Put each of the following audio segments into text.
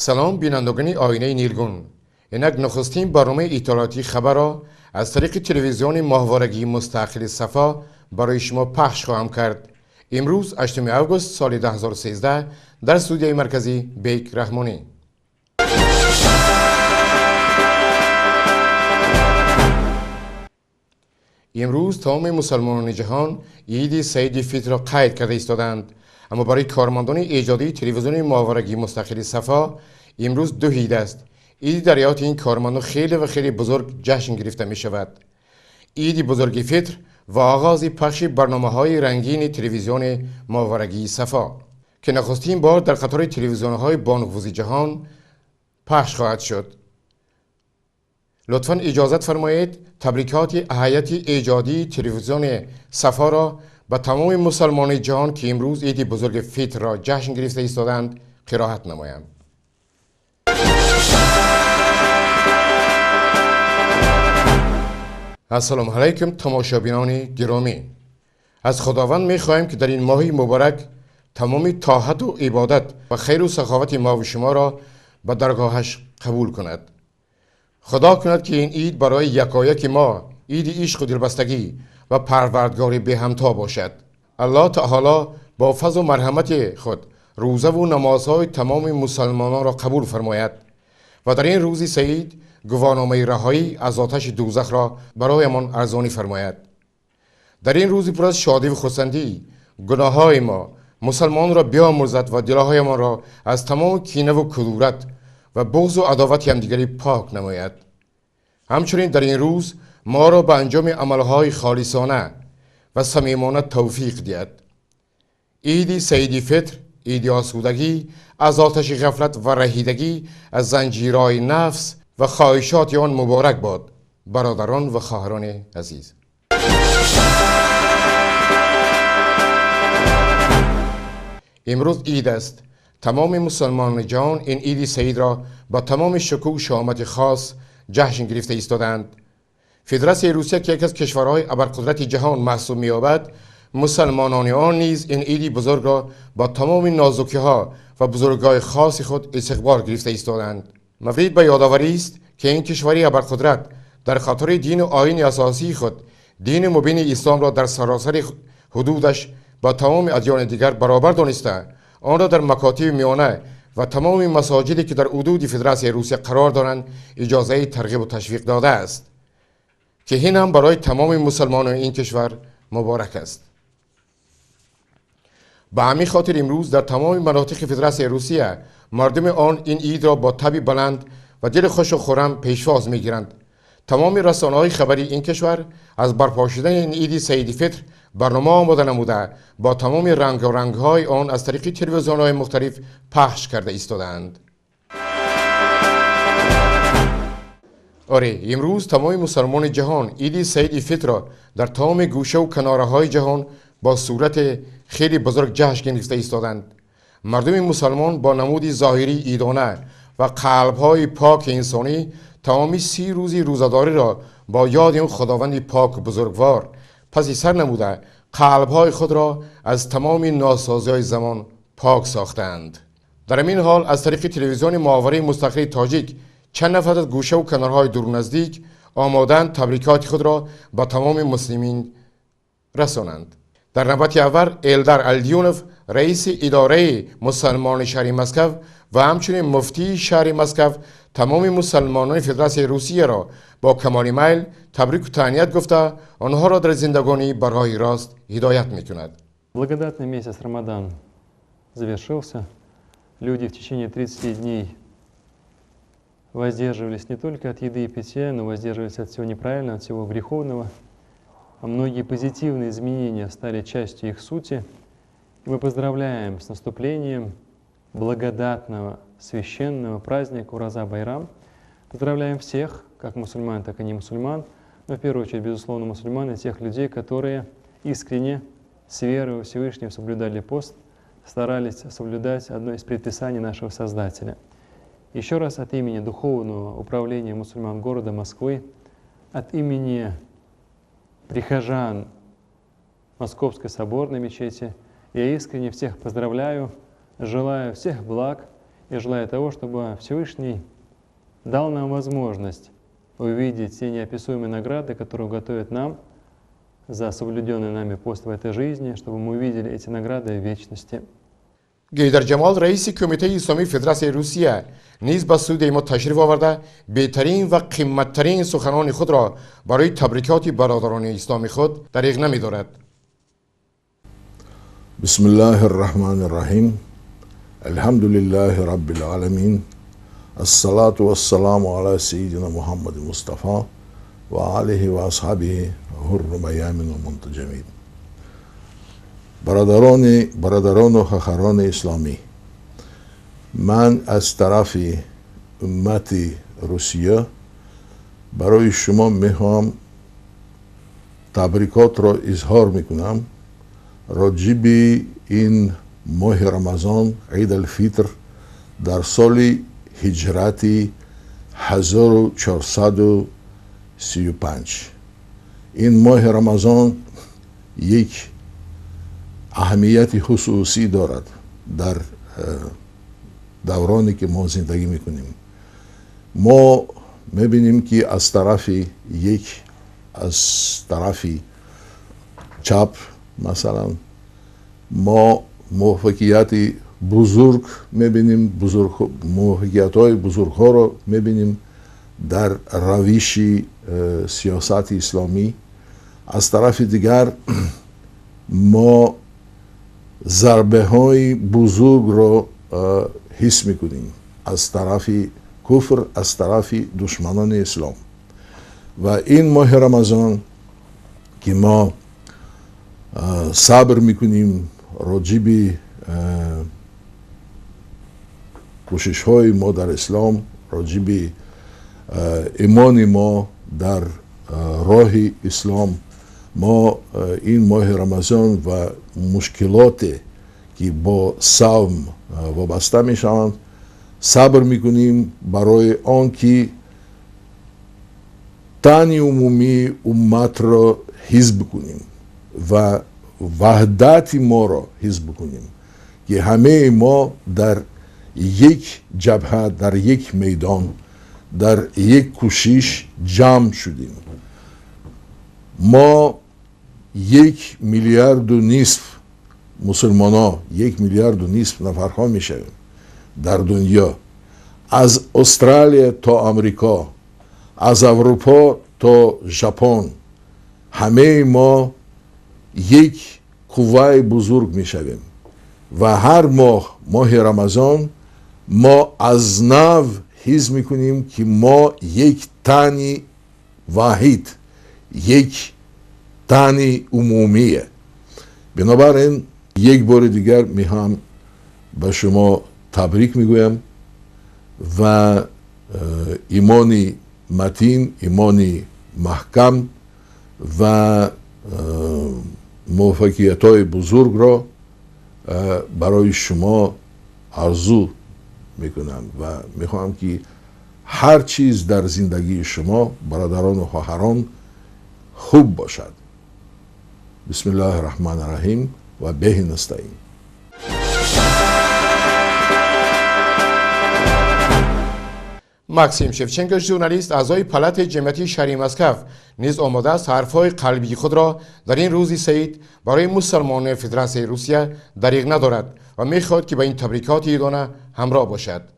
Салом бинандагони оинаи Нилгун. Инак нахустин барномаи иттилоотии хабарро аз тариқи телевизиони моҳворагии мустақили Сафо барои шумо пахш хоҳам кард. Имрӯз 8 август соли 2013 дар студияи марказӣ Бек Раҳмонӣ. Имрӯз тамоми мусалмонони ҷаҳон иди Саиди Фитрро қайд карда истоданд. Аммо барои кормандони эҷодии телевизиони моҳворагии мустақили Сафо имрӯз ду ид аст. Иди дар ҳаёти ин кормандон хеле ва хеле бузург ҷашн гирифта мешавад. Иди бузурги Фитр ва оғози пахши барномаҳои рангини телевизиони моҳворагии Сафо, ки нахустин бор дар қатори телевизионҳои бонуфузи ҷаҳон пахш хоҳад шуд. Лутфан иҷозат фармоед табрикоти ҳайати эҷодии телевизиони Сафоро ба тамоми мусалмонони ҷаҳон, ки имрӯз иди бузурги Фитрро ҷашн гирифта истоданд, қироат намоям. Ассалому алайкум тамошобинони гиромӣ. Аз Худованд мехоҳем, ки дар ин моҳи муборак тамоми тоату ибодат ва хайру саховати мо ва шуморо ба даргоҳаш қабул кунад. Худо кунад, ки ин ид барои якояки мо иди ишқу дилбастагӣ ва парвардгори беҳамто бошад. Аллоҳ таоло бо фазлу марҳамати худ рӯзаву намозҳои тамоми мусалмононро қабул фармояд ва дар ин рӯзи саид гувоҳномаи раҳоӣ аз оташи дӯзахро бароямон арзонӣ фармояд. Дар ин рӯзи пур аз шодиву хурсандӣ гуноҳҳои мо мусалмонро биомӯрзад ва дилҳоямонро аз тамоми кинаву кудурат ва буғзу адовати ҳамдигарӣ пок намояд. Ҳамчунин дар ин рӯз моро ба анҷоми амалҳои холисона ва самимона тавфиқ диҳад. Иди Саиди Фитр иди осудагӣ аз оташи ғафлат ва раҳидагӣ аз занҷирҳои нафс ва хоҳишоти он муборак бод. Бародарон ва хоҳарони азиз, имрӯз ид аст. Тамоми мусалмонони ҷаҳон ин иди саидро ба тамоми шукӯҳу шаҳомати хос ҷашн гирифта истоданд. Федератсияи Русия, ки яке аз кишварҳои абарқудрати ҷаҳон маҳсуб меёбад, мусалмонони он низ ин иди бузургро бо тамоми нозукиҳо ва бузургиҳои хоси худ истиқбол гирифта истоданд. Маврид ба ёдоварист, ки ин кишвари абарқудрат дар хотири дину оини асосии худ дини мубини исломро дар саросари ҳудудаш бо тамоми адёни дигар баробар дониста, онро дар макотиби миёна ва тамоми масоҷиде, ки дар ҳудуди Федератсияи Русия қарор доранд, иҷозаи тарғибу ташвиқ додааст, ки ин ҳам барои тамоми мусалмонони ин кишвар муборак аст. Ба ҳамин хотир имрӯз дар тамоми манотиқи Федератсияи Русия мардуми он ин идро бо таби баланд ва дили хушу хуррам пешвоз мегиранд. Тамоми расонаҳои хабарии ин кишвар аз барпо шудани ин иди Саиди Фитр барнома омода намуда, бо тамоми рангорангҳои он аз тариқи телевизионҳои мухталиф пахш карда истодаанд. Оре, имрӯз тамоми мусалмони ҷаҳон иди Саиди Фитрро дар тамоми гӯшаву канораҳои ҷаҳон бо сурати хеле бузург ҷашн гирифта истоданд. Мардуми мусалмон бо намуди зоҳирии идона ва қалбҳои поки инсонӣ тамоми 30 рӯзи рӯзадориро бо ёди он Худованди поку бузургвор паси сар намуда, қалбҳои худро аз тамоми носозиҳои замон пок сохтаанд. Дар ҳамин ҳол аз тариқи телевизиони моҳвораи мустақили тоҷик чанд нафар аз гӯшаву канорҳои дуру наздик омодаанд табрикоти худро ба тамоми муслимин расонанд. Дар навбати аввал Элдар Алдюнов, раиси идораи мусалмони шаҳри Москав ва ҳамчунин муфтии шаҳри Москав, тамоми мусалмонони Федератсияи Русияро бо камоли майл табрику таҳният гуфта, онҳоро дар зиндагонӣ ба роҳи рост ҳидоят мекунад. Благодатный месяц Рамадан завершился. Люди в течение 30 дней воздерживались не только от еды и питья, но воздерживались от всего неправильного, от всего греховного. А многие позитивные изменения стали частью их сути. И мы поздравляем с наступлением благодатного священного праздника Ураза Байрам. Поздравляем всех, как мусульман, так и не мусульман, но в первую очередь, безусловно, мусульман и тех людей, которые искренне, с верой во Всевышнего соблюдали пост, старались соблюдать одно из предписаний нашего Создателя. Еще раз от имени Духовного управления мусульман города Москвы, от имени прихожан Московской соборной мечети, я искренне всех поздравляю, желаю всех благ И желаю того, чтобы Всевышний дал нам возможность увидеть те неописуемые награды, которые готовит нам за соблюденный нами пост в этой жизни, чтобы мы увидели эти награды в вечности. Гейдар Ҷамол, раиси Кумитаи Исломии Федератсияи Русия, низ ба студияи мо ташриф оварда, беҳтарин ва қиматтарин суханони худро барои табрикоти бародарони исломи худ дареғ намедорад. بسم الله الرحمن الرحيم الحمد لله رب العالمين الصلاة والسلام على سيدنا محمد مصطفى وآله وأصحابه غر ميامن ومنتجمين. برادران و خواهران اسلامی، من از طرف امت روسیه برای شما میخوام تبریکات را اظهار میکنم راجب این ماه رمضان، عید الفطر، در سال هجرت 1435. این ماه رمضان یک اهمیت خصوصی دارد در دورانی که ما زندگی میکنیم. ما میبینیم که از طرف یک، از طرف چپ مثلا ما موفقیت بزرگ میبینیم، بزرگ موفقیت های بزرگ ها رو میبینیم در روش سیاست اسلامی. از طرف دیگر ما ضربه های بزرگ رو حس میکنیم از طرف کفر، از طرف دشمنان اسلام. و این ماه رمضان که ما صبر میکنیم راجب کوشش های ما در اسلام، راجب ایمان ما در راه اسلام، ما این ماه رمضان و مشکلات که با صوم وابسته میشوند صبر میکنیم برای آنکه تن عمومی امت را حفظ بکنیم و وحدت ما را حفظ بکنیم که همه ما در یک جبهه، در یک میدان، در یک کوشش جمع شدیم. ما 1.5 میلیارد مسلمان ها، 1.5 میلیارد نفرها میشویم در دنیا، از استرالیا تا آمریکا، از اروپا تا ژاپن، همه ما یک قوه بزرگ میشویم و هر ماه، ماه رمضان، ما از نو حس میکنیم که ما یک تن واحد، یک تن عمومیه. بنابراین یک بار دیگر میخوام به شما تبریک میگویم و ایمان متین، ایمان محکم و موفقیت های بزرگ را برای شما آرزو میکنم و میخواهم که هر چیز در زندگی شما برادران و خواهران خوب باشد. بسم الله الرحمن الرحیم و به نستعین. максим шевченко, журналист, аъзои палатаи ҷамъиятии шаҳри Москав, низ омодааст ҳарфҳои қалбии худро дар ин рӯзи саид барои мусалмонони Федератсияи Русия дариғ надорад ва мехоҳад, ки ба ин табрикоти идона ҳамроҳ бошад.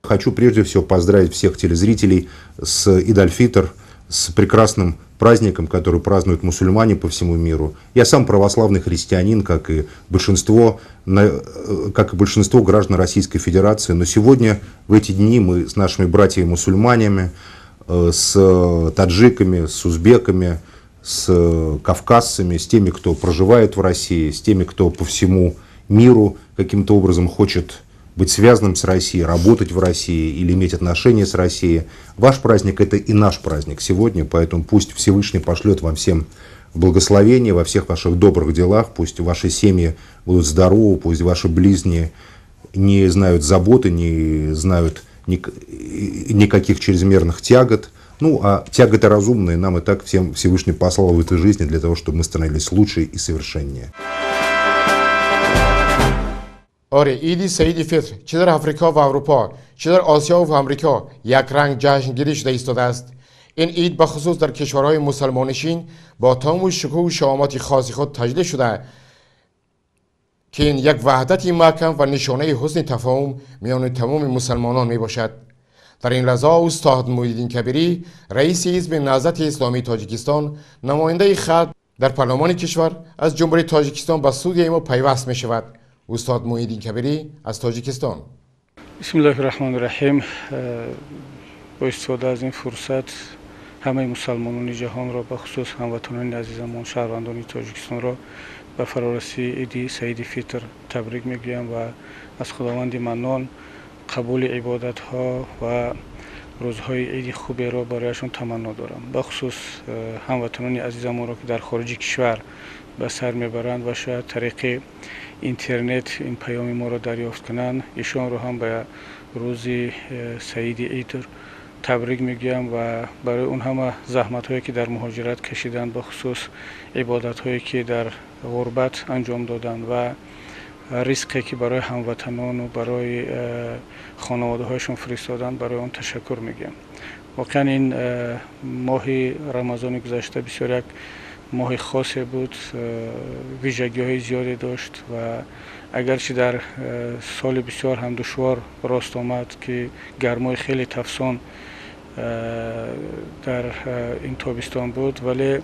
Хочу прежде всего поздравить всех телезрителей с Ид-аль-Фитр, с прекрасным праздником, который празднуют мусульмане по всему миру. Я сам православный христианин, как и большинство граждан Российской Федерации. Но сегодня, в эти дни, мы с нашими братьями-мусульманами, с таджиками, с узбеками, с кавказцами, с теми, кто проживает в России, с теми, кто по всему миру каким-то образом хочет быть связанным с Россией, работать в России или иметь отношения с Россией. Ваш праздник – это и наш праздник сегодня, поэтому пусть Всевышний пошлет вам всем благословение во всех ваших добрых делах, пусть ваши семьи будут здоровы, пусть ваши ближние не знают заботы, не знают никаких чрезмерных тягот. Ну, а тяготы разумные нам и так всем Всевышний послал в этой жизни для того, чтобы мы становились лучше и совершеннее. آره، عید سعید فطر چه در افریقا و اروپا، چه در آسیا و امریکا یک رنگ جشنگیری شده ایستاده است. این عید به خصوص در کشورهای مسلمان‌نشین با تام و شکوه و شهامت خاص خود تجلیل شده که این یک وحدت محکم و نشانه حسن تفاهم میان تمام مسلمانان می باشد. در این لحظه استاد محی‌الدین کبیری، رئیس حزب نهضت اسلامی تاجیکستان، نماینده خلق در پارلمان کشور از جمهوری تاجیکستان به استودیوی ما پیوست می شود. استاد محی‌الدین کبیری از تاجیکستان. بسم الله الرحمن الرحیم. با استفاده از این فرصت همه مسلمانان جهان را، به خصوص هموطنان عزیزمان شهروندان تاجیکستان را به فرارسی عید سعید فطر تبریک میگویم و از خداوند منان قبول عبادت ها و روزهای عید خوبی را برایشان تمنا دارم. به خصوص هموطنان عزیزمان را که در خارج کشور به سر میبرند و شاید طریق اینترنت این پیام ما را دریافت کنند، ایشان را هم به روز سعید عید تبریک میگویم و برای اون همه زحمت هایی که در مهاجرت کشیدند، به خصوص عبادت هایی که در غربت انجام دادند و رزقی که برای هموطنان و برای خانواده هایشان فرستادند، برای آن تشکر میگم. واقعا این ماه رمضان گذشته بسیار یک ماه خاصی بود، ویژگی های زیادی داشت و اگرچه در سال بسیار هم دشوار راست آمد که گرمای خیلی تفسان در این تابستان بود، ولی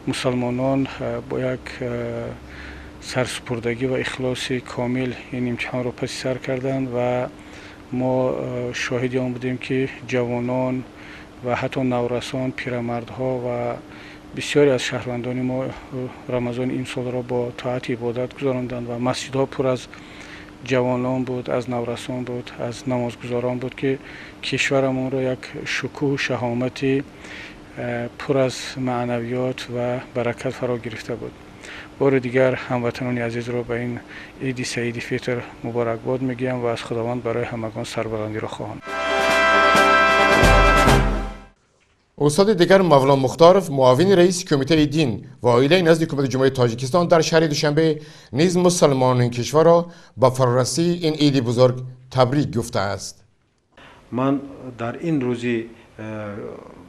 مسلمانان با یک سرسپردگی و اخلاص کامل این امتحان را پس سر کردند و ما شاهد آن بودیم که جوانان و حتی نورسان، پیرمردها و بسیاری از شهروندان ما رمضان این سال را با طاعت عبادت گذراندند و مسجدها پر از جوانان بود، از نورسان بود، از نمازگزاران بود که کشورمان را یک شکوه و شهامت پر از معنویات و برکت فرا گرفته بود. بار دیگر هموطنان عزیز را به این عید سعید فطر مبارکباد میگویم و از خداوند برای همگان سربلندی را خواهم. استاد دیگر مولا مختارف، معاون رئیس کمیته دین و عائله نزد حکومت جمهوری تاجیکستان در شهر دوشنبه نیز مسلمانان این کشور را با فرارسی این عید بزرگ تبریک گفته است. من در این روزی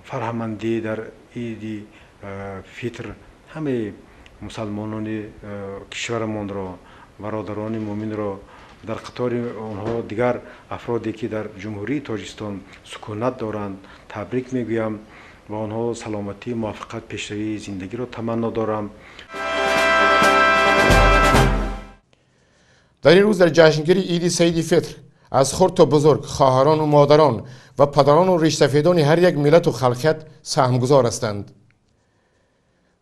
فرهمندی، در عید فطر، همه مسلمانان کشورمان را، برادران مؤمن را، در قطار آنها دیگر افرادی که در جمهوری تاجیکستان سکونت دارند تبریک میگویم و آنها سلامتی، موفقیت، پیشروی زندگی را تمنا دارم. در این روز در جشنگیری عید سعید فطر از خرد تا بزرگ، خواهران و مادران و پدران و ریش سفیدان هر یک ملت و خلقیت سهمگذار هستند.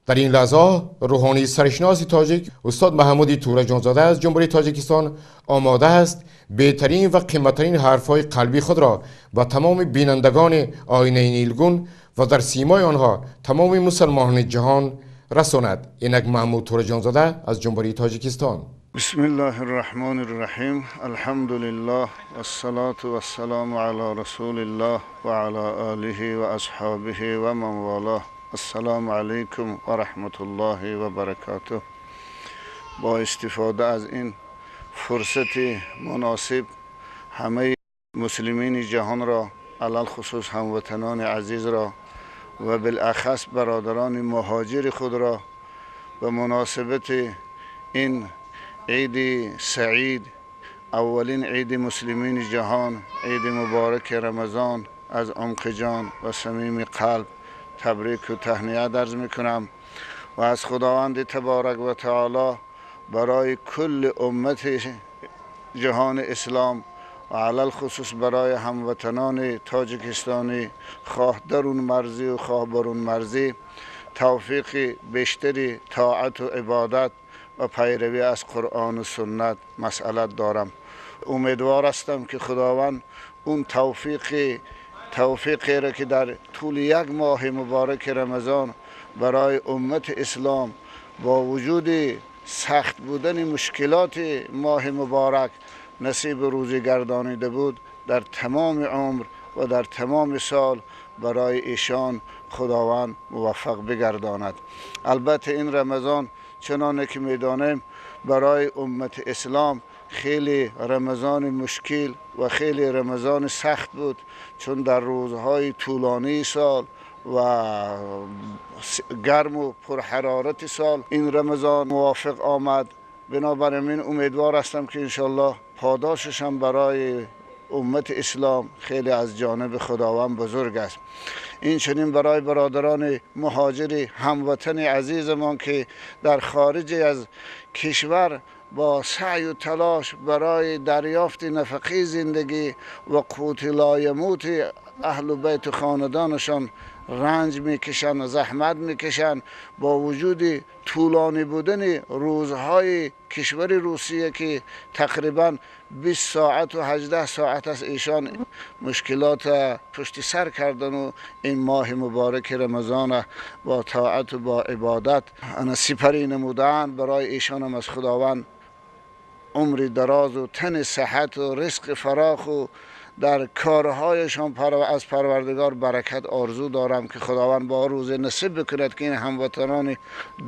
در این لحظه روحانی سرشناس تاجیک استاد محمود تورجانزاده از جمهوری تاجیکستان آماده است بهترین و قیمتترین حرفهای قلبی خود را با تمام بینندگان آینه نیلگون و در سیمای آنها تمام مسلمانان جهان رساند. اینک محمود تورجانزاده از جمهوری تاجیکستان. بسم الله الرحمن الرحیم. الحمد لله والصلاة والسلام علی رسول الله و علی آله و اصحابه و من والاه. السلام علیکم و رحمت الله و برکاته. با استفاده از این فرصت مناسب همه مسلمین جهان را، علی الخصوص هموطنان عزیز را و بالاخص برادران مهاجر خود را به مناسبت این عید سعید، اولین عید مسلمین جهان، عید مبارک رمضان، از عمق جان و صمیم قلب تبریک و تهنیت عرض میکنم و از خداوند تبارک و تعالی برای کل امت جهان اسلام و علی الخصوص برای هموطنان تاجیکستانی، خواه درون مرزی و خواه برون مرزی، توفیق بیشتری طاعت و عبادت و پیروی از قرآن و سنت مسئلت دارم. امیدوار هستم که خداوند اون توفیقی را که در طول یک ماه مبارک رمضان برای امت اسلام با وجود سخت بودن مشکلات ماه مبارک نصیب روزی گردانیده بود، در تمام عمر و در تمام سال برای ایشان خداوند موفق بگرداند. البته این رمضان چنانه که میدانیم برای امت اسلام خیلی رمضان مشکل و خیلی رمضان سخت بود، چون در روزهای طولانی سال و گرم و پرحرارت سال این رمضان موافق آمد. بنابراین امیدوار هستم که انشالله پاداشش هم برای امت اسلام خیلی از جانب خداوند بزرگ است. این چنین برای برادران مهاجر هموطن عزیزمان که در خارج از کشور با سعی و تلاش برای دریافت نفقه زندگی و قوت لایموت اهل و بیت و خاندانشان رنج میکشند و زحمت میکشند، با وجود طولانی بودن روزهای کشور روسیه که تقریبا 20 ساعت و 18 ساعت از ایشان مشکلات پشت سر کردن و این ماه مبارک رمضان با طاعت و با عبادت سپری نمودن، برای ایشان هم از خداوند عمر دراز و تن صحت و رزق فراخ و در کارهایشان از پروردگار برکت آرزو دارم که خداوند با روز نصیب بکند که این هموطنان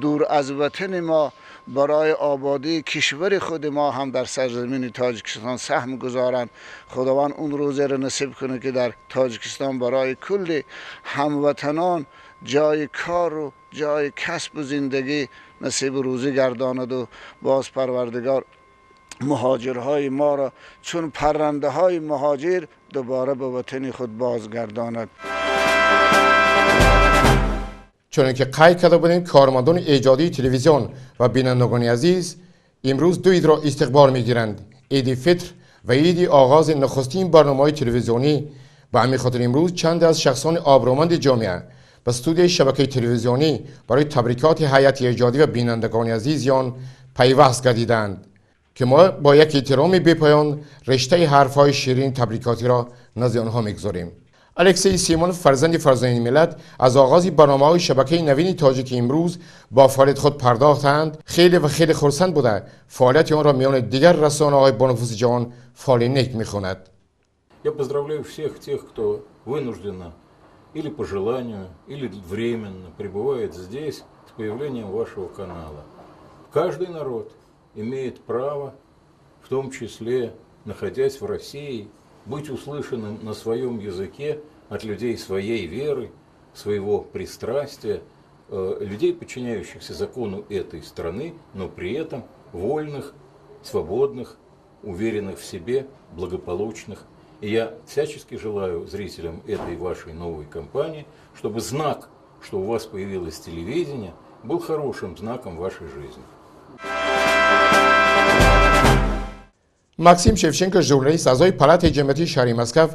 دور از وطن ما برای آبادی کشور خود ما هم در سرزمین تاجیکستان سهم گذارند. خداوند اون روزه را نصیب کنه که در تاجیکستان برای کل هموطنان جای کار و جای کسب و زندگی نصیب روزی گرداند و باز پروردگار مهاجرهای ما را چون پرنده های مهاجر دوباره به وطن خود بازگرداند. چون که قید کرده بودیم، کارمندان ایجادی تلویزیون و بینندگان عزیز امروز دو عید را استقبال میگیرند: عید فطر و عید آغاز نخستین برنامه‌های تلویزیونی. به همین خاطر امروز چند از شخصان آبرومند جامعه به استودیوی شبکه تلویزیونی برای تبریکات هیئت ایجادی و بینندگان عزیزیان پیوست گردیدند که ما با یک احترام بی‌پایان رشته حرف‌های شیرین تبریکاتی را نزد آنها می‌گذاریم. الکسی سیمون فرزند فرزانین ملت از آغاز برنامه‌های شبکه نوین تاجیک امروز با فعالیت خود پرداختند. خیلی و خیلی خرسند بوده فعالیت آن را میان دیگر رسانه‌های بانفوذ جهان فعال نیک می‌خواند. Я поздравляю всех тех, кто вынужденно или по желанию, или временно пребывает здесь с появлением вашего канала. Каждый народ имеет право, в том числе, находясь в России, быть услышанным на своем языке от людей своей веры, своего пристрастия, людей, подчиняющихся закону этой страны, но при этом вольных, свободных, уверенных в себе, благополучных. И я всячески желаю зрителям этой вашей новой компании, чтобы знак, что у вас появилось телевидение, был хорошим знаком вашей жизни. максим шевченко журналист аъзои палатаи ҷамъиятии шаҳри москав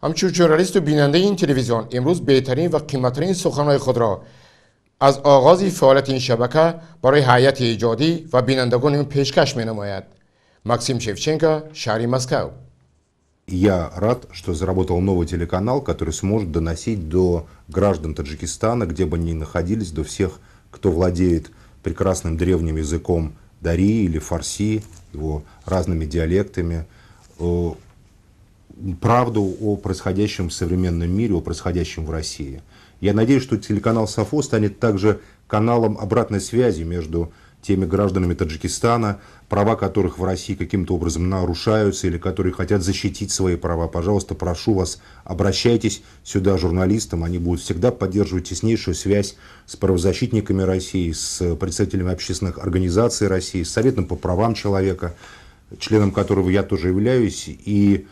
ҳамчун журналисту бинандаи ин телевизион имрӯз беҳтарин ва қиматтарин суханҳои худро аз оғози фаъолияти ин шабака барои ҳайати эҷодӣ ва бинандагони он пешкаш менамояд. Максим Шевченко, шаҳри Москав. Я рад, что заработал новый телеканал, который сможет доносить до граждан Таджикистана, где бы они ни находились, до всех, кто владеет прекрасным древним языком дари или фарси, его разными диалектами, правду о происходящем в современном мире, о происходящем в России. Я надеюсь, что телеканал «Сафо» станет также каналом обратной связи между теми гражданами Таджикистана, права которых в России каким-то образом нарушаются или которые хотят защитить свои права. Пожалуйста, прошу вас, обращайтесь сюда журналистам, они будут всегда поддерживать теснейшую связь с правозащитниками России, с представителями общественных организаций России, с Советом по правам человека, членом которого я тоже являюсь. И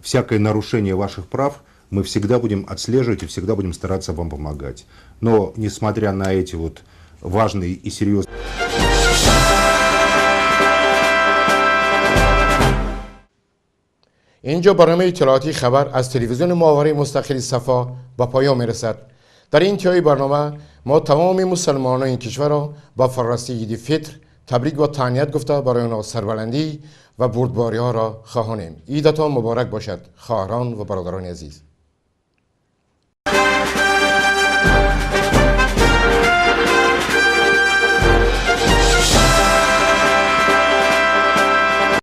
всякое нарушение ваших прав мы всегда будем отслеживать и всегда будем стараться вам помогать. Но, несмотря на эти вот важные и серьезные... اینجا برنامه اطلاعاتی خبر از تلویزیون ماهواره مستقل صفا با پایان میرسد. در انتهای برنامه ما تمام مسلمانان این کشور را با فرارسیدگی عید فطر تبریک و تهنیت گفته برای آنها سربلندی و بردباری ها را خواهانیم. عیدتان مبارک باشد خواهران و برادران عزیز.